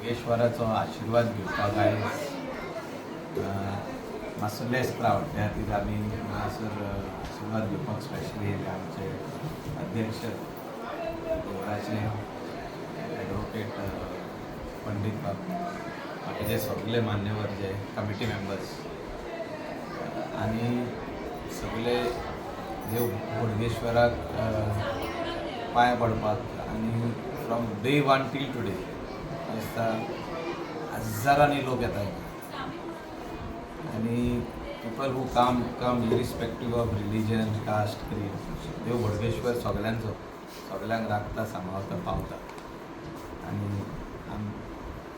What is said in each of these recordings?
बोडगेश्वराचो आशिर्वाद घेवपाक आयज मातसो लेस क्रावड. त्या खातीर आमी हांगासर आशिर्वाद घेवपाक स्पेशली येयले. आमचे अध्यक्ष देवळाचे एडवोकेट पंडीत बाब, बाकीचे सगळे मान्यवर जे कमिटी मेंबर्स आनी सगळे देव बोडगेश्वराक पांय पडपाक. आनी from day one till today दिसता हजारांनी लोक येता हिंगा आनी people who come irrespective of religion, caste, creed. देव बोडगेश्वर सगल्यांचो, सगल्यांक राखता, सांबाळता, पावता आनी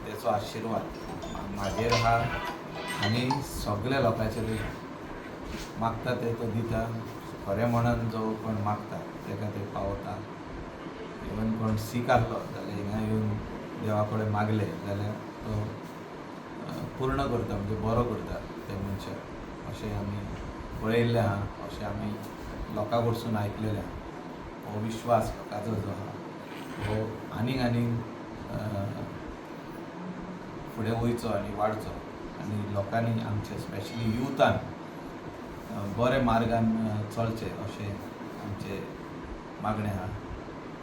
तेचो आशिर्वाद म्हाजेर आहा आनी सगल्या लोकांचेरूय. मागता ते तो दिता. खरें म्हणून जो कोण मागता ताका ते पावता. इवन कोण सीक आहलो जाल्यार हिंगा येवन देवा कडेन मागलें जाल्यार तो पूर्ण करता, म्हणजे बरो करता त्या मनशाक, अशें आमी पळयल्लें आहा, अशें आमी लोकां कडसून आयकलेलें आहा. हो विश्वास लोकांचो जो आहा हो आनीक आनीक फुडें वयचो आनी वाडचो आनी लोकांनी, आमच्या स्पेशली युथान बऱ्या मार्गान चलचें अशें आमचें मागणें आहा.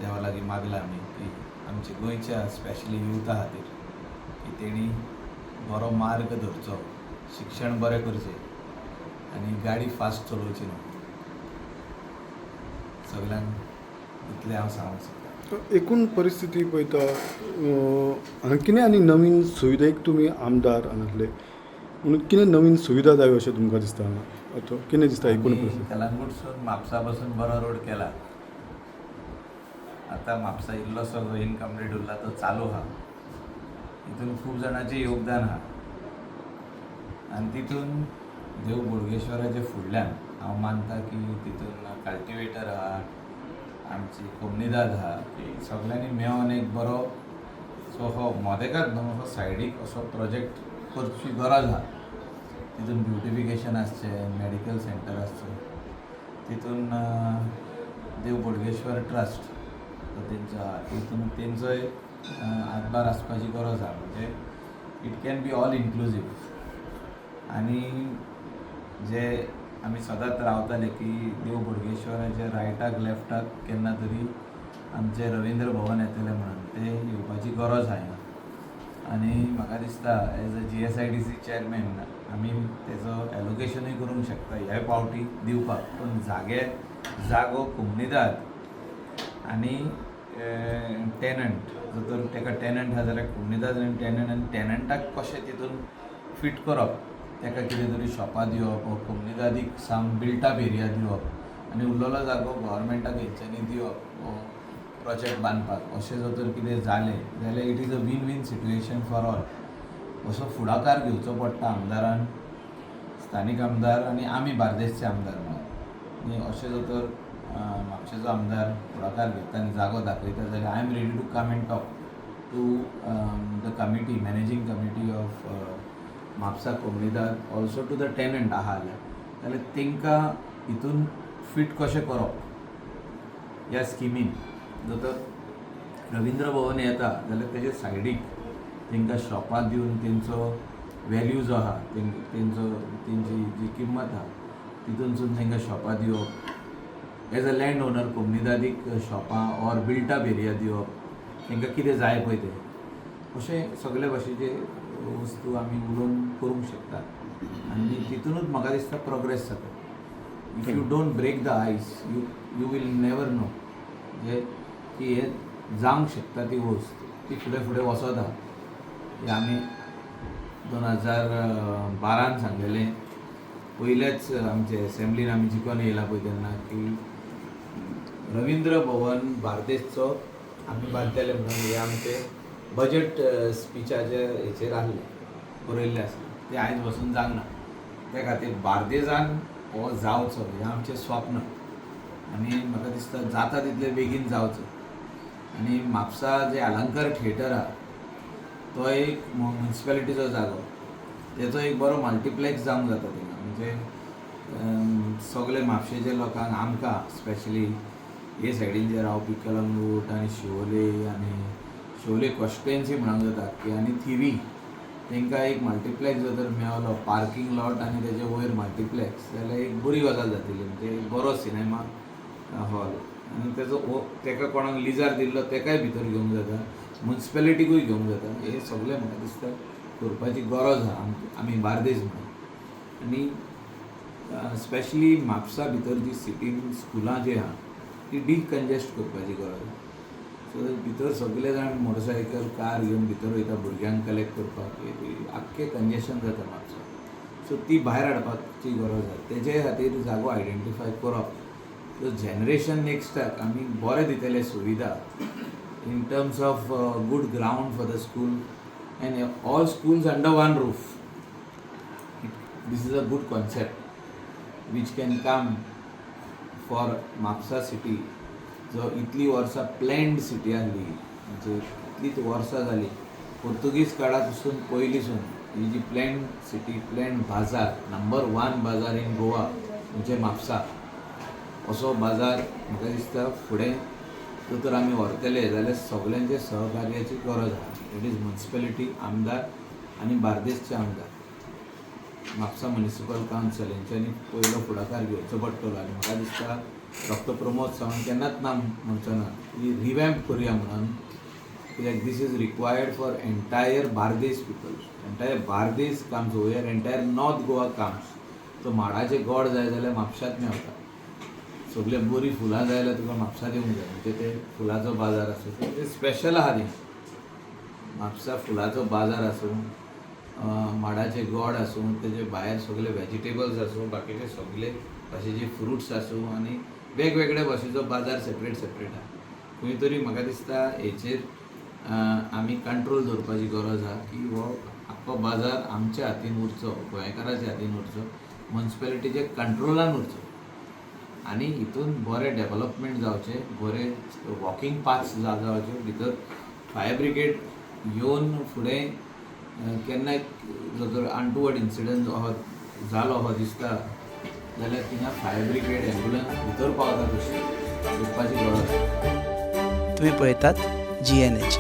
देवा लागीं मागलां आमी की आमच्या गोंयच्या स्पेशली युथा खातीर की तेणी बरो मार्ग धरचो, शिक्षण बरें करचें आनी गाडी फास्ट चलोवची न्हू. सगल्यांक इतलें हांव सांगूंक सोदतां. एकूण परिस्थिती पळयता, हांगा कितें आनी नवीन सुविधा, एक तुमी आमदार हांगासले म्हणून कितें नवीन सुविधा जाय अशें तुमकां दिसता हांगा? अथवा कितें दिसता एकूण आमी परिस्थिती? कलंगूटसून म्हापसा पासून बरो रोड केला. आतां म्हापसा इल्लोसो जो इनकम्प्लीट उरला तो चालू आहा. हितून खूब जाणांचें योगदान आहा. आनी तितून देव बोडगेश्वराच्या फुडल्यान हांव मानता की तितून कल्टिवेटर आहा, आमची कोमनिदाद आहा, की सगल्यांनी मेळोन एक बरो सो हो मोदेकात न्हू, असो सायडीक असो प्रोजेक्ट करची गरज आहा. तितून ब्युटिफिकेशन आसचें, मॅडिकल सेंटर आसचें, तितून देव बोडगेश्वर ट्रस्ट जो तेंचो आहा, तितून तेंचोय हातभार आसपाची गरज आहा. म्हणजे it can be all inclusive. आनी जे आमी सदांच रावताले की देव बोडगेश्वराच्या रायटाक लेफ्टाक केन्ना तरी आमचें रविंद्र भवन येतलें म्हणून, तें येवपाची गरज आहा हिंगा. आनी म्हाका दिसता as a GSIDC chairman आमी तेजो एलोकेशनूय करूंक शकता ह्या पावटी दिवपाक, पूण जागो कोमनिदाद आनी टेनंट, जर तर ताका टेनंट आहा जाल्यार कोमनिदाद आनी टेनंट, आनी टेनंटाक कशें तितून फिट करप, ताका कितें तरी शॉपां दिवप वो कोमनिदादीक सम बिल्ट अप एरिया दिवप आनी उरलेलो जागो गोवोरमेंटाक हेंच्यांनी दिवप वो प्रोजेक्ट बांदपाक, अशें जर तर कितें जालें जाल्यार it is a win win situation for all. असो फुडाकार घेवचो पडटा आमदारान, स्थानीक आमदार आनी आमी बार्देसचे आमदार म्हणून. आनी अशें जर तर म्हापशेचो आमदार फुडाकार घेता आनी जागो दाखयता जाल्यार I am ready to come and talk to the committee, managing committee of Mapusa Comunidade, also to the tenant आहा जाल्यार, जाल्यार तांकां हितून फीट कशें करप ह्या स्किमीन. जर तर रविंद्र भवन येता जाल्यार तेजे सायडीक तांकां शॉपां दिवन तेंचो वेल्यू जो आहा, तेंचो तेंची जी किंमत आहा, तितूनसून तांकां शॉपां दिवप, एज अ लँड ओनर कोमनिदादीक शॉपां ऑर बिल्ट अप एरिया दिवप, तांकां कितें जाय पळय तें, अशें सगळे भाशेचे वस्तू आमी उलोवन करूंक शकता. आनी तितूनच म्हाका दिसता प्रोग्रेस जाता. If you don't break the ice, you will never know म्हणजे की हे जावंक शकता. ती वस्त ती फुडें फुडें वचत आहा. हे आमी 2012न सांगलेलें, पयलेच आमचे एसेंब्लीन आमी जिखोन येयला पळय तेन्ना, की रविंद्र भवन बार्देसचो आमी बांदतले म्हणून. हे आमचे बजट स्पिचाचे हेचेर आहलें, बरयल्लें आसलें. तें आयज बसून जावंक ना. त्या खातीर बार्देजान हो जावचो हें आमचें स्वप्न आनी म्हाका दिसता जाता तितले बेगीन जावचो. आनी म्हापसा जे अलंकार थिएटर आहा तो एक म्युनिसिपेलिटीचो जागो, तेचो एक बरो मल्टिप्लेक्स जावंक जाता थिंगा. म्हणजे सगळे म्हापशेच्या लोकांक, आमकां स्पेशली हे सायडीन जे रावपी, कलंगूट आनी शिवोले आनी शिवोले कॉन्स्टिट्युएन्सी म्हणूंक जाता की आनी थिवी तांकां एक मल्टिप्लॅक्स जर तर मेवलो, पार्कींग लॉट आनी तेजे वयर मल्टिप्लॅक्स, जाल्यार एक बरी गजाल जातली. म्हणजे एक बरो सिनेमा हॉल आनी तेजो तेका कोणाक लिजार दिल्लो तेकाय भितर घेवंक जाता, मुन्सिपेलिटीकूय घेवंक जाता. हें सगळें म्हाका दिसता करपाची गरज आहा आमी बार्देस म्हणून. आनी स्पेशली म्हापसा भितर जी सिटीन स्कुलां जी आहा ती डिकंजेस्ट करपाची गरज आहा. सो भितर सगळे जाण मोटरसायकल, कार घेवन भितर वयता भुरग्यांक कलेक्ट करपाक. आख्खें कंजेशन जाता म्हापसा. सो ती भायर हाडपाची गरज आहा. तेजे खातीर जागो आयडेंटिफाय करप. सो जनरेशन नेक्स्टाक आमी बरें दितले सुविधा in terms of good ground for the school and all schools under one roof. This is a good concept which can come for Mapusa city, जो इतली वर्सां प्लॅन्ड सिटी आहली. म्हणजे इतलीच वर्सां जालीं पोर्तुगीज काळा पासून, पयलींसून ही जी प्लॅन्ड सिटी, प्लॅन्ड बाजार, नंबर वन बाजार इन गोवा म्हणजे म्हापसा. असो बाजार म्हाका दिसता फुडें जर तर आमी व्हरतले जाल्यार सगल्यांचे सहकार्याची गरज आहा. It is municipality, आमदार आनी बार्देसचे आमदार, म्हापसा म्युनिसिपल कावन्सिल हेंच्यांनी पयलो फुडाकार घेवचो पडटलो. आनी म्हाका दिसता डॉक्टर प्रमोद सावंत केन्नाच ना म्हणचो ना की रिवॅम्प करुया म्हणून, कित्याक this is required for entire Bardez people. Entire Bardez comes over, entire North Goa comes. So माडाचे गोड जाय जाल्यार म्हापशांत मेवता. सगळे बरीं फुलां जाय जाल्यार तुका म्हापसा येवंक जाय. म्हणजे ते फुलाचो बाजार आसूं, ते स्पेशल आहा ती म्हापसा. फुलाचो बाजार आसूं, माडाचे गोड आसूं, तेजे भायर सगळे वेजिटेबल्स आसूं, बाकीचे सगळे भाशेचे फ्रुट्स आसूं आनी वेगवेगळे भाशेचो बाजार सेपरेट सेपरेट आहा. खंय तरी म्हाका दिसता हेचेर आमी कंट्रोल दवरपाची गरज आहा की हो आख्खो बाजार आमच्या हातीन उरचो, गोंयकाराच्या हातीन उरचो, मुन्सिपेलिटीच्या कंट्रोलान उरचो आनी हितून बरें डेवलपमेंट जावचें, बरें वॉकिंग पाथ्स जावचे. भितर फायर ब्रिगेड येवन फुडें केन्नाय जर तर अनटुवर्ड इन्सिडंट अहो जालो अहो दिसता जाल्यार थिंगा फायर ब्रिगेड, एम्बुलन्स भितर पावता तशी करपाची गरज. तुम्ही पळयतात जीएनएच.